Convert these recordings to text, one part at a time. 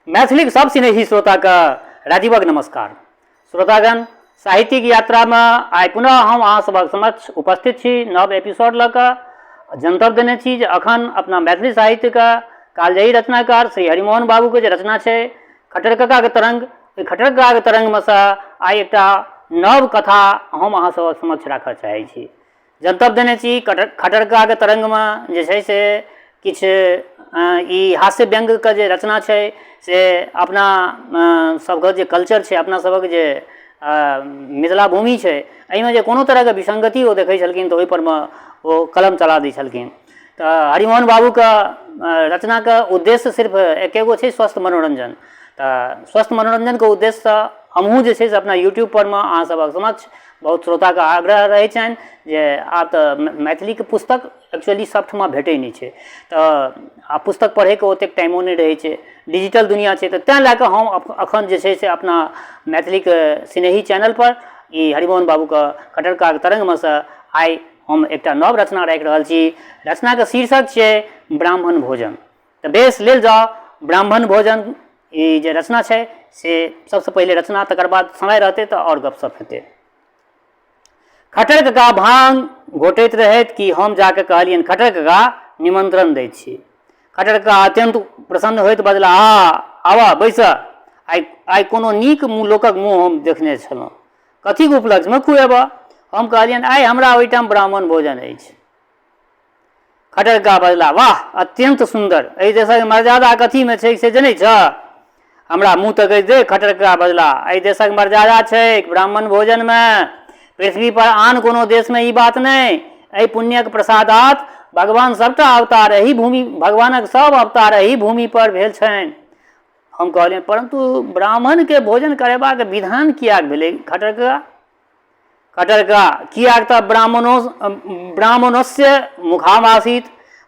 मैथिलीक सब स्नेही श्रोताके राजीवक नमस्कार। श्रोतागण, साहित्यिक यात्रामे आइ पुनः हम अहाँ सभक समक्ष उपस्थित छी नव एपिसोड लऽ कऽ। जनतब देने छी जे अखन अपना मैथिली साहित्यके कालजयी रचनाकार श्री हरिमोहन बाबूके जे रचना छै खट्टर ककाके तरंग, ओहि खट्टर ककाके तरंगमे सँ आइ एकटा नव कथा हम अहाँ सभक समक्ष राखऽ चाहै छी। जनतब देने छी खट्टर ककाके तरङ्गमे जे छै से किछु ई हास्य व्यङ्ग्यके जे रचना छै से अपना सबके जे कल्चर छै, अपना सबक जे मिथिला भूमि छै, एहिमे जे कोनो तरहके विसङ्गति ओ देखै छलखिन तऽ ओहिपर मे ओ कलम चला दै छलखिन। तऽ हरिमोहन बाबूके रचनाके उद्देश्य सिर्फ एकेगो छै, स्वस्थ मनोरञ्जन। तऽ स्वस्थ मनोरञ्जनके उद्देश्यसँ हमहूँ जे छै से अपना यूट्यूबपर मे अहाँ सबक समक्ष बहुत श्रोताके आग्रह रहै छनि जे आब तऽ मैथिलीके पुस्तक एक्चुअली सबठमा भेटै नहि छै, तऽ आ पुस्तक पढ़ैके ओतेक टाइमो नहि रहै छै, डिजिटल दुनिआ छै। तऽ तेँ लए कऽ हम एखन जे छै से अपना मैथिलीके स्नेही चैनलपर ई हरिमोहन बाबूके खट्टर ककाके तरङ्गमे सँ आइ हम एकटा नव रचना राखि रहल छी। रचनाके शीर्षक छियै ब्राह्मण भोजन। तऽ बेस, लेल जाउ ब्राह्मण भोजन। ई जे रचना छै से सबसँ पहिले रचना, तकर बाद समय रहतै तऽ आओर गपशप हेतै। खट्टर कका भांग घोटैत रहथि कि हम जाके कहलियनि, खट्टर कका, निमंत्रण दै छी। खट्टर कका अत्यंत प्रसन्न होइत बजला, आ आबऽ, बैस। आइ आइ कोनो नीक लोकक मुँह हम देखने छलहुँ। कथीके उपलक्ष्यमे खुएबऽ? हम कहलियनि, आइ हमरा ओहिठाम ब्राह्मण भोजन अछि। खट्टर कका बजला, वाह, अत्यन्त सुन्दर। एहि देशक मर्यादा कथीमे छैक से जनै छह? हमरा मुँह तकैत देख खट्टर कका बजला, एहि देशक मर्यादा छैक ब्राह्मण भोजनमे। पृथ्वी पर आन कोनो देशमे ई बात नहि। एहि पुण्यक प्रसादात भगवान सबटा अवतार एहि भूमि भगवानक सब अवतार एहि भूमि पर भेल छनि। हम कहलियनि, परन्तु ब्राह्मणके भोजन करेबाक विधान किएक भेलै खट्टर कका? खट्टर कका, किएक तऽ ब्राह्मणस्य मुखामासीत।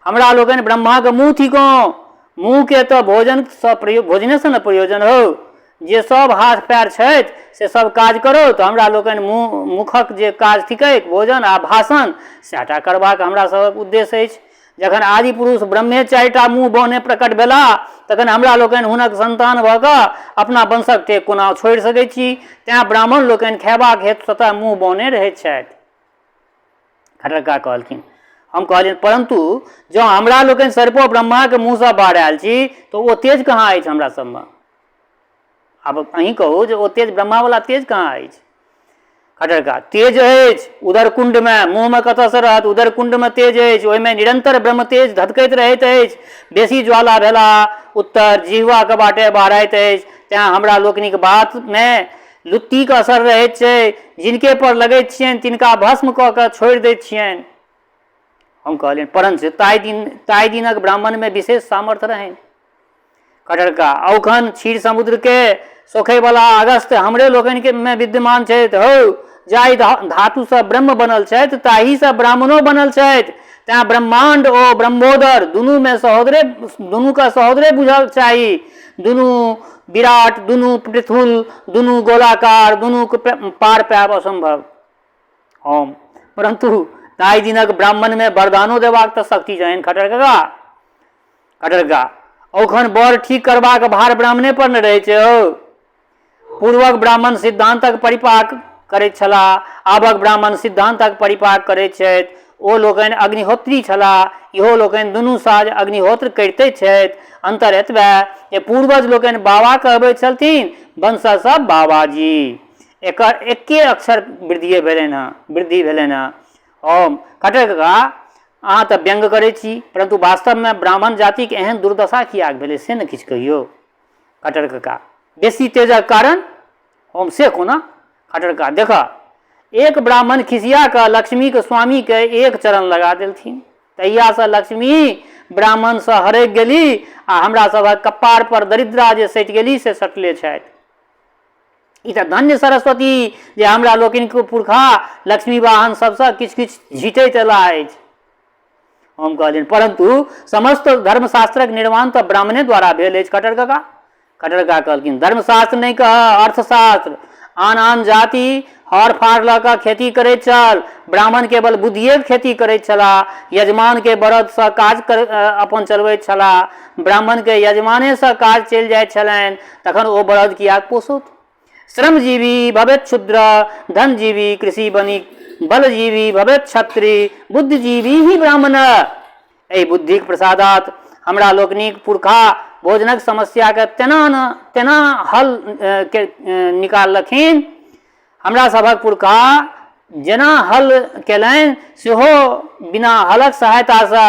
हमरा लोकनि ब्रह्माके मुँह थिकहुँ। मुँहके तऽ भोजनसँ प्रयो भोजनेसँ ने प्रयोजन हौ। जे सब हाथ पैर छथि से सब काज करो, तऽ हमरा लोकनि मुँह मुखक जे काज थिकैक भोजन आ भाषण, सएह टा करबाक हमरा सभक उद्देश्य अछि। जखन आदि पुरुष ब्रह्मे चारिटा मुँह बहने प्रकट भेला, तखन हमरा लोकनि हुनक संतान भऽ कऽ अपना वंशक टेक कोना छोड़ि सकैत छी? तेँ ब्राह्मण लोकनि खयबाक हेतु स्वतः मुँह बहने रहैत छथि। खट्टर कका कहलखिन। हम कहलियनि, परन्तु जँ हमरा लोकनि सरिपो ब्रह्माक मुँहसँ बहरायल छी तऽ ओ तेज कहाँ अछि हमरा सबमे? आब अहीं कहू जे ओ तेज, ब्रह्मावला तेज कहाँ अछि? खट्टर कका, तेज अछि उदर कुण्डमे, मुँहमे कतऽसँ रहत? उदर कुण्डमे तेज अछि, ओहिमे निरन्तर ब्रह्म तेज धधकैत रहैत अछि। बेसी ज्वाला भेला उत्तर जिह्वाके बाटे बहराइत अछि। तेँ हमरा लोकनिक बातमे लुत्तीके असर रहैत छै। जिनके पर लगैत छियनि तिनका भस्म कऽ कऽ छोड़ि दैत छियनि। हम कहलियनि, परञ्च ताहि दिनक ब्राह्मणमे विशेष सामर्थ्य रहनि। खट्टर कका, औखन क्षीर समुद्रके सोखैवला अगस्त्य हमरे लोकनिके मे विद्यमान छथि। हौ, जाहि धातुसँ ब्रह्म बनल छथि ताहीसँ ब्राह्मणो बनल छथि। तेँ ब्रह्माण्ड ओ ब्रह्मोदर दुनूमे सहोदरे, दुनूके सहोदरे बुझल चाही। दुनू विराट, दुनू पृथुल, दुनू गोलाकार, दुनूके पार पायब असम्भव। हम, परन्तु ताहि दिनक ब्राह्मणमे वरदानो देबाक तऽ शक्ति छनि खट्टर कका। खट्टर कका, औखन बर ठीक करबाक भार ब्राह्मणे पर ने रहै छै हौ। पूर्वक ब्राह्मण सिद्धान्तक परिपाक करैत छलाह, आबक ब्राह्मण सिद्धान्तक परिपाक करैत छथि। ओ लोकनि अग्निहोत्री छलाह, इहो लोकनि दुनू साँझ अग्निहोत्र करिते छथि। अन्तर एतबे जे पूर्वज लोकनि बाबा कहबैत छलथिन, वंशज सब बाबाजी। एकर एके अक्षर वृद्धिए भेलनि हँ, वृद्धि भेलनि हँ। हम, खट्टर कका, अहाँ तऽ व्यंग्य करै छी, परन्तु वास्तवमे ब्राह्मण जातिक एहन दुर्दशा किएक भेलै से ने किछु कहियौ। खट्टर कका, बेसी तेजक कारण? हम, से कोना? खट्टर कका, देखह, एक ब्राह्मण खिसिया कऽ लक्ष्मीक स्वामीके एक चरण लगा देलथिन। तहियासँ लक्ष्मी ब्राह्मणसँ हरकि गेली आ हमरा सभक कपार पर दरिद्रा जे सटि गेली से सटले छथि। ई तऽ धन्य सरस्वती जे हमरा लोकनिक पुरखा लक्ष्मी वाहन सबसँ किछु किछु झीटैत एला अछि। हम कहलियनि, परन्तु समस्त धर्मशास्त्रक निर्माण तऽ ब्राह्मणे द्वारा भेल अछि खट्टर कका। खट्टर कका कहलखिन, धर्मशास्त्र नहि कह, अर्थशास्त्र। आन आन जाति हर फाड़ लऽ कऽ खेती करैत छल, ब्राह्मण केवल बुद्धिएके खेती करैत छलाह। यजमानके बरदसँ काज कर अपन चलबैत छलाह, ब्राह्मणके यजमानेसँ काज चलि जाइत छलनि, तखन ओ बरद किएक पोसौत? श्रमजीवी भवेत् क्षुद्र, धनजीवी कृषि बनिक, बलजीवी भवेत् क्षत्रिय, बुद्धिजीवी ही ब्राह्मण। एहि बुद्धिक प्रसादात हमरा लोकनिक पुरखा भोजनक समस्याके तेना ने तेना हल के निकाललखिन। हमरा सभक पुरखा जेना हल केलनि सेहो बिना हलक सहायतासँ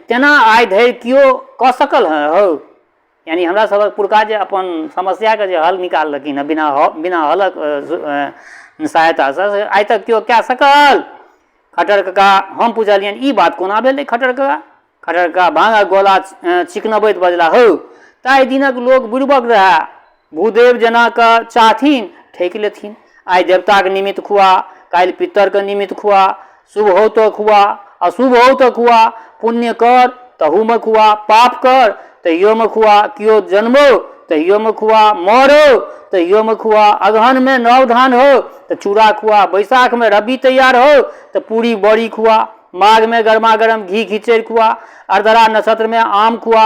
तेना आइ धरि केओ कऽ सकल हँ हौ? यानी हमरा सभक पुरखा जे अपन समस्याके जे हल निकाललखिन हँ बिना हलक सहायतासँ, से आइ तक केओ कए सकल? खट्टर कका, हम पुछलियनि, ई बात कोना भेलै खट्टर कका? खट्टर कका भाँगक गोला चिकनबैत बजला, हौ, ताहि दिनक लोक बुड़बक रहए। भूदेव जेना कऽ चाहथिन ठकि लेथिन। आइ देवताके निमित्त खुआ, काल्हि पितरके निमित्त खुआ, शुभ हौ तऽ खुआ, अशुभ हौ तऽ खुआ, पुण्य कर तहूमे खुआ, पाप कर तहियोमे खुआ, केओ जन्मौ तहियोमे खुआ, मरौ तहियोमे खुआ, अगहनमे नव धान हो तऽ चूड़ा खुआ, बैसाखमे रब्बी तैयार हो तऽ पूरी बड़ी खुआ, माघमे गरमा गरम घी खिचड़ि खुआ, अर्द्रा नक्षत्रमे आम खुआ।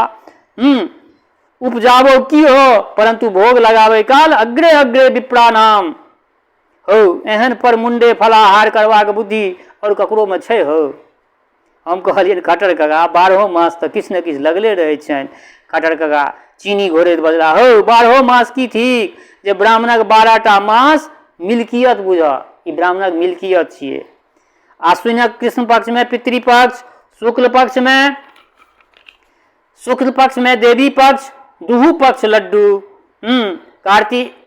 उपजाबो की हो, परन्तु भोग लगाबै काल अग्रे अग्रे विप्राणाम। हौ, एहन पर मुंडे फलाहार करबाक बुद्धि आओर ककरोमे छै हौ? हम कहलियनि, खट्टर कका, बारहो मास तऽ किछु ने किछु लगले रहै छनि। खट्टर कका चीनी घोरैत बजला, हौ, बारहो मास की थिक जे ब्राह्मणक 12टा मास मिल्कियत बुझह। ई ब्राह्मणक मिल्कियत छियै। आश्विनक कृष्ण पक्षमे पितृपक्ष, शुक्ल पक्षमे शुक्ल पक्षमे देवी पक्ष, दुहू पक्ष लड्डू।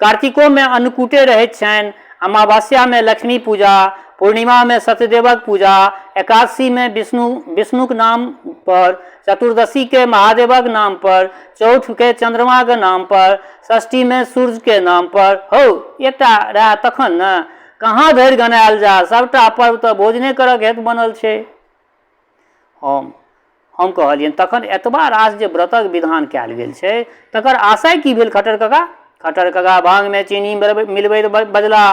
कार्तिकोमे अन्नकूटे रहैत छनि। अमावस्यामे लक्ष्मी पूजा, पूर्णिमामे सत्यदेवक पूजा, एकादशीमे विष्णुक नाम पर, चतुर्दशीके महादेवक नाम पर, चौठके चन्द्रमाके नाम पर, षष्ठीमे सूर्यके नाम पर। हौ, एकटा रहए तखन ने। कहाँ धरि गनायल जा, सभटा पर्व तऽ भोजने करक हेतु बनल छै। हम कहलियनि, तखन एतबा रास जे व्रतक विधान कयल गेल छै तकर आशय की भेल खट्टर कका? खट्टर कका भांगमे चीनी मिलबैत बजला,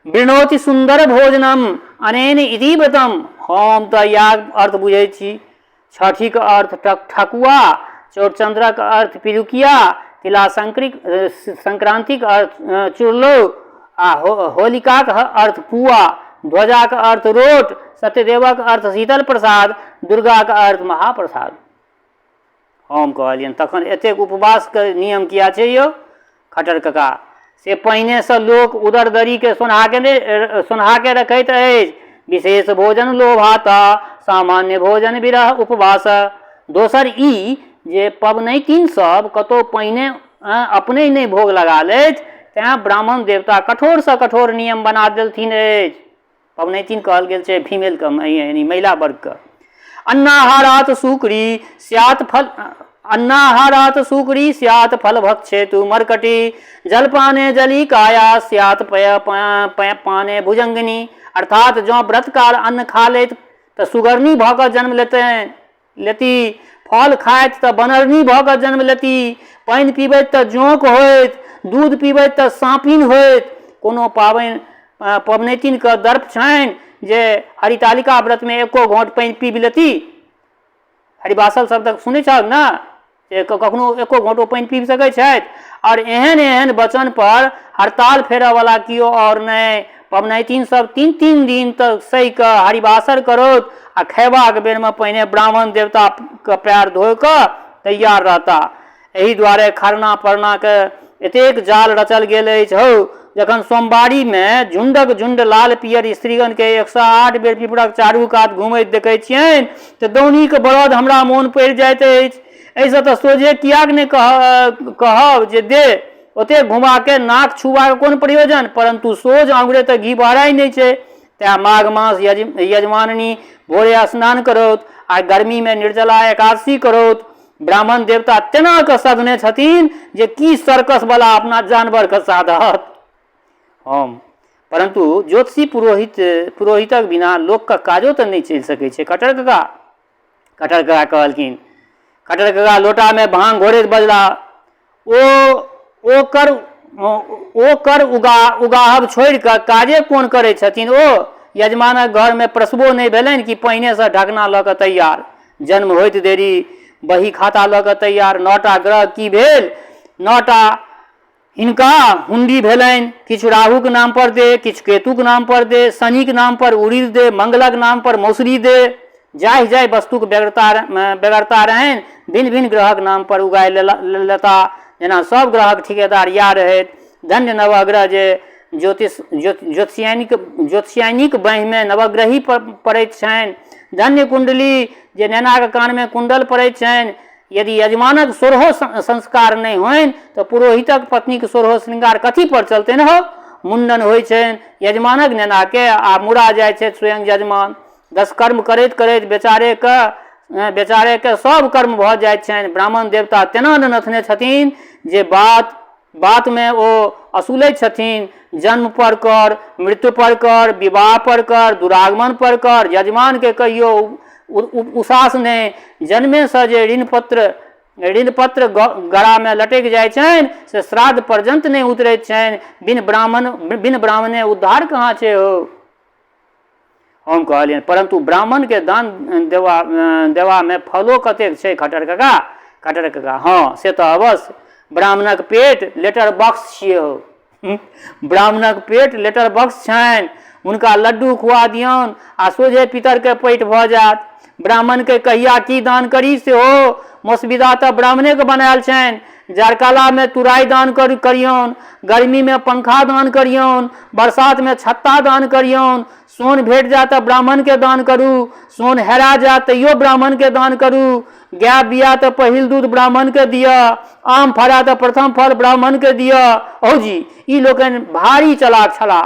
वृणोति सुन्दर भोजनम अनेन इति व्रतम। हम तऽ इएह अर्थ बुझै छी। छठिक अर्थ ठकुआ, चौठचन्द्रक अर्थ पिरुकिया, तिला संक्रांतिक अर्थ चुरलो आ होलिकाक अर्थ पुआ, ध्वजाक अर्थ रोट, सत्यदेवक अर्थ शीतल प्रसाद, दुर्गाक अर्थ महाप्रसाद। हम कहलियनि, तखन एतेक उपवासके नियम किया छै यौ खट्टर कका? से पहिनेसँ लोक उदरदरीके सोन्हाके रखैत अछि। विशेष भोजन लोभाता, सामान्य भोजन विरह उपवास। दोसर ई जे पबनैतिन सब कतौ पहिने अपने नहि भोग लगा लेथि, तेँ ब्राह्मण देवता कठोरसँ कठोर नियम बना देलथिन अछि। पबनैतिन कहल गेल छै फीमेलके, यानी महिला वर्गके। अन्नाहारात सुकरी स्यात फल, अन्नाहारात सुकरी स्यात फल भक्षेतु मरकटी, जलपाने जली काया स्यात पय पय पाने भुजंगिनी। अर्थात जँ व्रतकाल अन्न खा लेत तऽ सुगरनी भऽ कऽ जन्म लेतनि लेती, फल खाइत तऽ बनरनी भऽ कऽ जन्म लेती, पानि पीबैत तऽ जोंक होइत, दूध पीबैत तऽ साँपिन होइत। कोनो पाबनि पबनैतिनके दर्प छनि जे हरितालिका व्रतमे एको घोंट पानि पीबि लेती? हरिवासल शब्द सुनै छहक ने, जे कखनो एको घोंट ओ पानि पीबि सकै छथि? आओर एहन एहन वचन पर हड़ताल फेरऽवला केओ आओर नहि। पबनैतिन सब 3-3 दिन तक सहि कऽ हरिवासर करौत आ खयबाक बेरमे पहिने ब्राह्मण देवताके पैर धोइ कऽ तैयार रहता। एहि दुआरे खरना परनाके एतेक जाल रचल गेल अछि। हौ, जखन सोमवारीमे झुण्डक झुण्ड लाल पियर स्त्रीगणके 108 बेर पिपरक चारू कात घुमैत देखैत छियनि तऽ दौनीक बरद हमरा मोन पड़ि जाइत अछि। एहिसँ तऽ सोझे किएक नहि कहब जे दे, ओतेक घुमाके नाक छुबाक कोन प्रयोजन? परन्तु सोझ आँगुरे तऽ घी बहराइ नहि छै। तेँ माघ मास यजमाननी भोरे स्नान करौत आ गर्मीमे निर्जला एकादशी करौत। ब्राह्मण देवता तेना कऽ सधने छथिन जे की सर्कस वाला अपना जानवरके साधत? हम, परन्तु ज्योतिषी पुरोहितक बिना लोकके काजो तऽ नहि चलि सकै छै खट्टर कका। खट्टर कका कहलखिन। खट्टर कका लोटामे भांग घोरैत बजला, ओ ओकर ओ कर उगाहब छोड़ि कऽ काजे कोन करै छथिन ओ? यजमानक घरमे प्रसवो नहि भेलनि कि पहिनेसँ ढकना लऽ कऽ तैयार। जन्म होइत देरी बही खाता लऽ कऽ तैयार। 9टा ग्रह की भेल? 9टा हिनका हुंडी भेलनि। किछु राहुक नाम पर दे, किछु केतुक नाम पर दे, शनिक नाम पर उड़ीद दे, मंगलक नाम पर मौसरी दे। जाहि जाहि वस्तुक बेगरता रहनि भिन्न भिन्न ग्रहक नाम पर उगाइ लेता। जेना सब ग्रहक ठिकेदार इएह रहथि। धन्य नवग्रह जे ज्योतिषायनिक बाँहिमे नवग्रही पड़ैत छनि। धन्य कुण्डली जे नेनाक कानमे कुण्डल पड़ैत छनि। यदि यजमानक सोरहो संस्कार नहि होइन तऽ पुरोहितक पत्नीक सोरहो श्रृंगार कथी पर चलतनि हौ? मुण्डन होइ छनि यजमानक नेनाके आ मुड़ा जाइ छथि स्वयं यजमान। दशकर्म करैत करैत बेचारेके सब कर्म भऽ जाइत छनि। ब्राह्मण देवता तेना ने नथने छथिन जे बात बातमे ओ असूलैत छथिन। जन्म पर कर, मृत्यु पर कर, विवाह पर कर, दुरागमन पर कर, यजमानके कहियो उसास नहि। जन्मेसँ जे ऋणपत्र गरामे लटकि जाइ छनि से श्राद्ध पर्यन्त नहि उतरैत छनि। बिन ब्राह्मणे उद्धार कहाँ छै हौ? हम कहलियनि, परन्तु ब्राह्मणके दान देबामे फलो कतेक छै खट्टर कका? खट्टर कका, हँ से तऽ अवश्य। ब्राह्मणक पेट लेटर बॉक्स छियै हौ। ब्राह्मणक पेट लेटर बॉक्स छनि। हुनका लड्डू खुआ दियौन आ सोझे पितरके पैठ भऽ जायत। ब्राह्मणके कहिया की दान करी सेहो मसविदा तऽ ब्राह्मणेके बनायल छनि। जाड़कालामे तुराइ दान करियौन, गर्मीमे पंखा दान करियौन, बरसातमे छत्ता दान करियौन। सोन भेट जाय तऽ ब्राह्मणके दान करू, सोन हेरा जाय तैयो ब्राह्मणके दान करू। गाय बिया तऽ पहिल दूध ब्राह्मणके दिअ, आम फड़ा तऽ प्रथम फल ब्राह्मणके दिअ। औजी ई लोकनि भारी चलाक छलाह।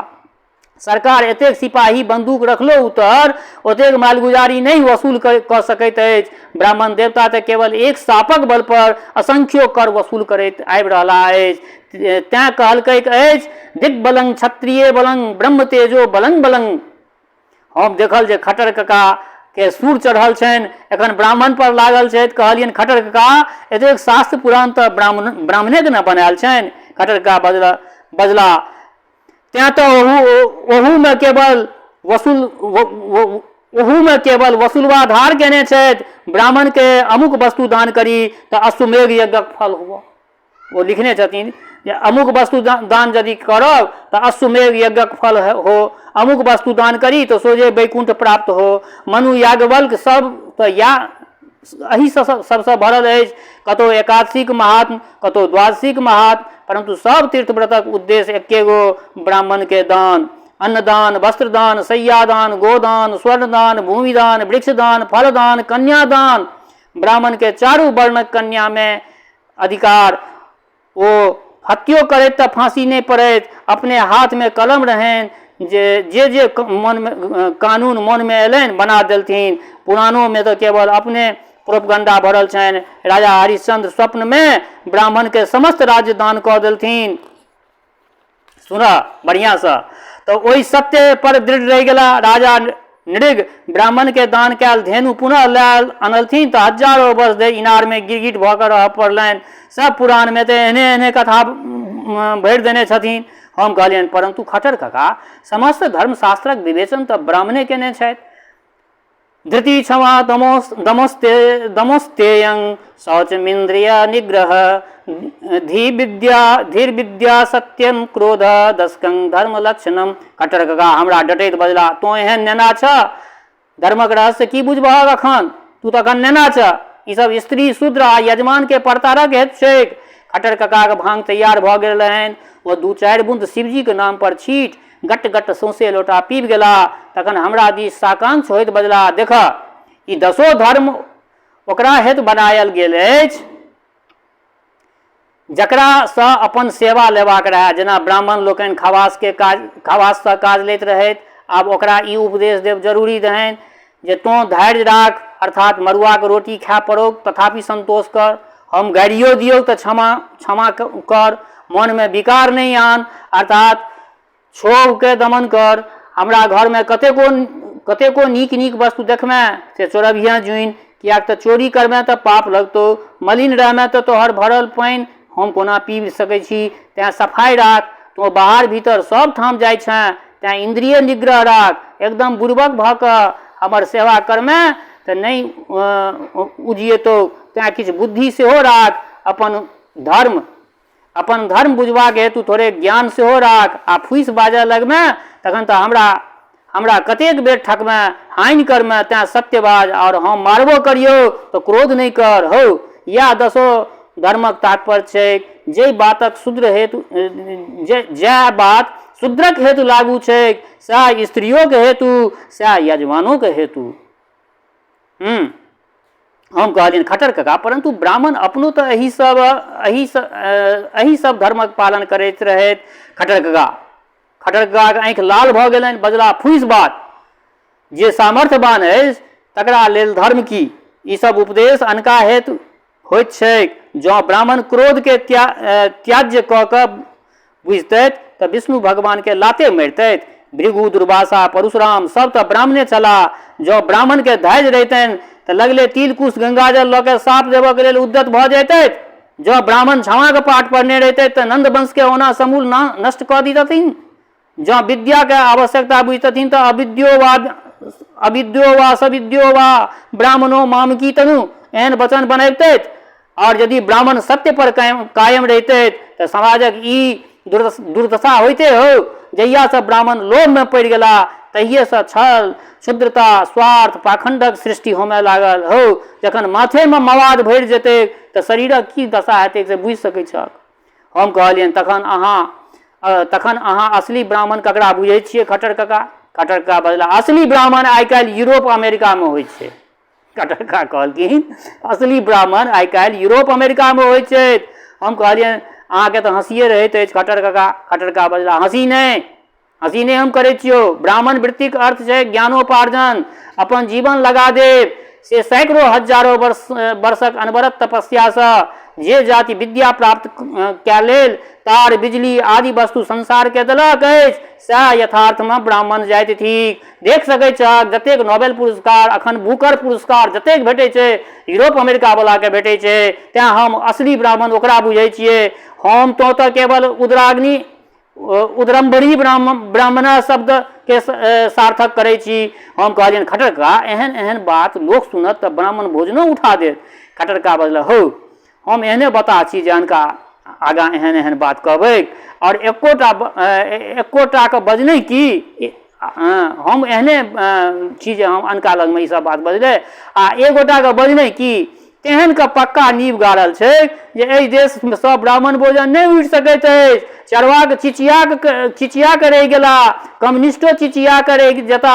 सरकार एतेक सिपाही बंदूक रखलो उतर ओतेक मालगुजारी नहि वसूल कऽ सकैत अछि। ब्राह्मण देवता तऽ केवल एक सापक बल पर असंख्यो कर वसूल करैत आबि रहला अछि। तैं कहलकैक अछि, दिग्बलंग क्षत्रिय बलंग ब्रह्म तेजो बलंग बलंग। हम देखल जे खट्टर कका के सूर चढ़ल छनि, एखन ब्राह्मण पर लागल छथि। कहलियनि, खट्टर कका एतेक शास्त्र पुराण तऽ ब्राह्मणेके ने बनायल छनि। खट्टर कका बजला, तेँ तऽ ओहूमे केवल वसूलवाधार केने छथि। ब्राह्मणके अमुक वस्तु दान करी तऽ अश्वमेघ यज्ञक फल हुअ। ओ लिखने छथिन जे अमुक वस्तु दान यदि करब तऽ अश्वमेघ यज्ञक फल हो, अमुक वस्तु दान करी तऽ सोझे वैकुण्ठ प्राप्त हो। मनु याज्ञवल्क्य सब तऽ या एहिसँ सबसँ भरल अछि। कतहु एकादशीक महात्म, कतहु द्वादशीक महात्म, परन्तु सब तीर्थ व्रतक उद्देश्य एके गो, ब्राह्मणके दान। अन्नदान, वस्त्रदान, शय्यादान, गोदान, स्वर्णदान, भूमिदान, वृक्षदान, फलदान, कन्यादान। ब्राह्मणके चारू वर्णक कन्यामे अधिकार। ओ हत्यो करैत तऽ फाँसी नहि पड़ैत। अपने हाथमे कलम रहनि जे जे जे मनमे कानून मनमे अयलनि बना देलथिन। पुराणोमे तऽ केवल अपने प्रोपगंडा भरल छनि। राजा हरिश्चंद्र स्वप्नमे ब्राह्मणके समस्त राज्य दान कऽ देलथिन। सुनह बढ़िआँसँ। तऽ ओहि सत्य पर दृढ़ रहि गेला। राजा नृग ब्राह्मणके दान कयल धेनु पुनः लए अनलथिन तऽ हजारो वर्ष धरि इनारमे गिरगिट भऽ कऽ रहऽ पड़लनि। सब पुराणमे तऽ एहने एहने कथा भरि देने छथिन। हम कहलियनि, परन्तु खट्टर कका समस्त धर्मशास्त्रक विवेचन तऽ ब्राह्मणे केने छथि। धृति क्षमा दमोस्तेयं शौचमिन्द्रिय निग्रह धी विद्या धीर विद्या सत्यम क्रोध दशकं धर्म लक्षणम। खट्टर कका हमरा डटैत बजला, तों एहन नेना छह, धर्मक रहस्य की बुझबहक अखन? तू तऽ अखन नेना छह। ई सब स्त्री शूद्र आ यजमान के परतारक हेतु छैक। खट्टर ककाक भांग तैयार भऽ गेल रहनि। ओ 2-4 बूंद शिवजीक नाम पर छीट गट गट सौंसे लोटा पीब गेला। तखन हमरा दिस साकांक्ष होइत बजला, देखह, ई दसो धर्म ओकरा हेतु बनायल गेल अछि जकरासँ अपन सेवा लेबाक रहए। जेना ब्राह्मण लोकनि खवाससँ काज लैत रहथि, आब ओकरा ई उपदेश देब जरूरी रहनि जे तोँ धैर्य राख, अर्थात मड़ुआक रोटी खाय पड़ौक तथापि संतोष कर, हम गारियो दियौ तऽ क्षमा कर, मनमे विकार नहि आन, अर्थात क्षोभके दमन कर। हमरा घरमे कतेको नीक नीक वस्तु देखमे से चोरबिहेँ जुनि, किएक तऽ चोरी करबेँ तऽ पाप लगतौ, मलिन रहमे तऽ तोहर भरल पानि हम कोना पीबि सकै छी? तेँ सफाइ राख। तोँ बाहर भीतर सभ ठाम जाइ छेँ, तेँ इन्द्रिय निग्रह राख। एकदम बुड़बक भऽ कऽ हमर सेवा करमे तऽ नहि उजिएतौ, तेँ किछु बुद्धि सेहो राख। अपन धर्म अपन धर्म बुझबाक हेतु थोड़े ज्ञान सेहो राख। आ फूसि बाजऽ लगमे तखन तऽ हमरा हमरा कतेक बेर ठकमे, हानि करमे, तेँ सत्य बाज। आओर हम मारबो करियौ तऽ क्रोध नहि कर। हौ, इएह दसो धर्मक तात्पर्य छैक। जाहि बातक शूद्र हेतु जएह बात शूद्रक हेतु लागू छैक, सएह स्त्रियोके हेतु, सएह यजमानोके हेतु। हम कहलियनि, खट्टर कका, परन्तु ब्राह्मण अपनो तऽ एहि सब धर्मक पालन करैत रहैत। खट्टर ककाके आँखि लाल भऽ गेलनि। बजला, फूसि बात! जे सामर्थ्यवान अछि तकरा लेल धर्म की? ई सब उपदेश अनका हेतु होइत छैक। जँ ब्राह्मण क्रोधके त्याज्य कऽ कऽ बुझितथि तऽ विष्णु भगवानके लाते मारितथि। भृगु, दुर्वासा, परशुराम सब तऽ ब्राह्मणे छलाह। जँ ब्राह्मणके धैर्य रहितनि तऽ लगले तिल कुश गंगाजल लऽ कऽ साप देबऽके लेल उद्यत भऽ जैतथि। जँ ब्राह्मण क्षमाके पाठ पढ़ने रहितथि तऽ नंदवंशके ओना समूल नष्ट कऽ दितथिन। जँ विद्याके आवश्यकता बुझितथिन तऽ अविद्यो वा सविद्यो वा ब्राह्मणो मामकी तनु एहन वचन बनबितथि। आओर यदि ब्राह्मण सत्य पर कायम कायम रहितथि तऽ समाजक ई दुर्दशा होइते हो? जहियासँ ब्राह्मण लोभमे पड़ि गेला, तहिएसँ छल, क्षुद्रता, स्वार्थ, पाखण्डक सृष्टि होमय लागल। हौ, जखन माथेमे मवाद भरि जेतै तऽ शरीरक की दशा हेतै से बुझि सकै छहक। हम कहलियनि, तखन अहाँ असली ब्राह्मण ककरा बुझै छियै, खट्टर कका? खट्टर कका बजला, असली ब्राह्मण आइ काल्हि यूरोप अमेरिकामे होइ छै। खट्टर कका कहलखिन, असली ब्राह्मण आइ काल्हि यूरोप अमेरिकामे होइ छै। हम कहलियनि, अहाँके तऽ हँसिए रहैत अछि, खट्टर कका। खट्टर कका बजला, हँसी नहि, हँसी नहि हम करै छियौ। ब्राह्मण वृत्तिक अर्थ छै ज्ञानोपार्जन, अपन जीवन लगा देब। से सैकड़ो हजारो वर्ष वर्षक अनवरत तपस्यासँ जे जाति विद्या प्राप्त कए लेल तार, बिजली आदि वस्तु संसारके देलक अछि, सएह यथार्थमे ब्राह्मण जाति थिक। देख सकै छहक, जतेक नोबेल पुरस्कार, अखन बुकर पुरस्कार जतेक भेटै छै, यूरोप अमेरिका वलाके भेटै छै। तेँ हम असली ब्राह्मण ओकरा बुझै छियै। हम तो तऽ केवल उदराग्नि उदरम्बरी ब्राह्मण शब्दके सार्थक करै छी। हम कहलियनि, खट्टर कका, एहन एहन बात लोक सुनत तऽ ब्राह्मण भोजनो उठा देत। खट्टर कका बजला, हौ, हम एहने बताह छी जे अनका आगाँ एहन एहन बात कहबै? आओर एकोटाके बजनै की? हम एहने छी जे हम अनका लगमे ई सब बात बजलै? आ एक गोटाके बजनै की? तेहन के पक्का नींव गाड़ल छै जे एहि देशमे सब ब्राह्मण भोजन नहि उठि सकैत अछि। चरवाक चिचिया कऽ रहि गेला, कम्युनिस्टो चिचिया कऽ रहि जेता।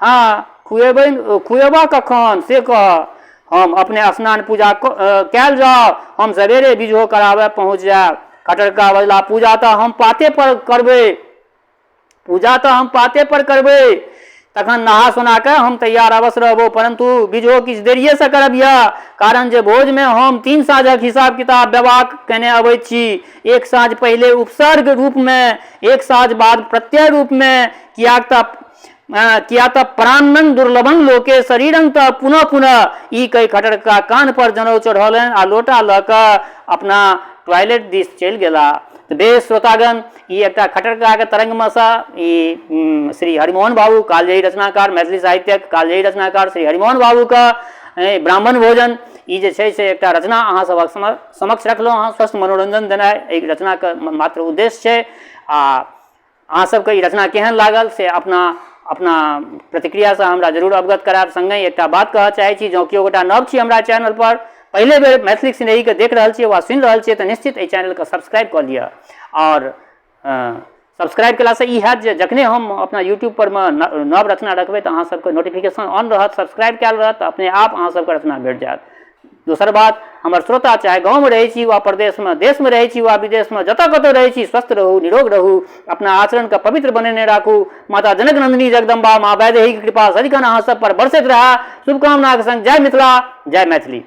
हँ, खुएबै, खुएबह कखन से कह। हम अपने स्नान पूजा कयल जाउ, हम सवेरे बिजहो कराबय पहुँच जायब। खट्टर कका बजला, पूजा तऽ हम पाते पर करबै, पूजा तऽ हम पाते पर करबै। तखन नहा सोना कऽ हम तैयार अवश्य रहबो, परन्तु बिजहो किछु देरिएसँ करबिह, कारण जे भोजमे हम 3 साँझक हिसाब किताब बेबाक केने अबैत छी। एक साँझ पहिले उपसर्ग रूपमे, एक साँझ बाद प्रत्यय रूपमे, किया तऽ प्राणं दुर्लभं लोके शरीरं तऽ पुनः पुनः। ई कहि खट्टर कका कान्ह पर जनउ चढ़ौलनि आ लोटा लऽ कऽ अपना टॉयलेट दिस चलि गेला। तऽ बेस श्रोतागण, ई एकटा खट्टर ककाके तरंगमे सँ ई श्री हरिमोहन बाबू, कालजयी रचनाकार, मैथिली साहित्यक कालजयी रचनाकार श्री हरिमोहन बाबूके ब्राह्मण भोजन ई जे छै से एकटा रचना अहाँ सभक समक्ष रखलहुँ हँ। स्वस्थ मनोरंजन देनाइ एहि रचनाके मात्र उद्देश्य छै। आ अहाँ सबके ई रचना केहन लागल से अपना अपना प्रतिक्रियासँ हमरा जरूर अवगत करायब। सङ्गहि एकटा बात कहऽ चाहै छी, जँ केओ गोटा नव छी हमरा चैनल पर, पहिले बेर मैथिलीक स्नेहीके देख रहल छियै वा सुनि रहल छियै, तऽ निश्चित एहि चैनलके सब्सक्राइब कऽ लिअ। आओर सब्सक्राइब केलासँ ई हैत जे जखने हम अपना यूट्यूब पर मे नव रचना रखबै तऽ अहाँ सबके नोटिफिकेशन ऑन रहत। सब्सक्राइब कयल रहत तऽ अपने आप अहाँ सबके रचना भेट जायत। दोसर बात, हमर श्रोता चाहे गाँवमे रहै छी वा प्रदेशमे, देशमे रहै छी वा विदेशमे, जतऽ कतौ रहै छी, स्वस्थ रहू, निरोग रहू, अपना आचरणके पवित्र बनेने राखू। माता जनक नन्दिनी जगदम्बा, माँ वैदेहीके कृपा सदिखन अहाँ सब पर बरसैत रहए, शुभकामनाके संग जय मिथिला, जय मैथिली।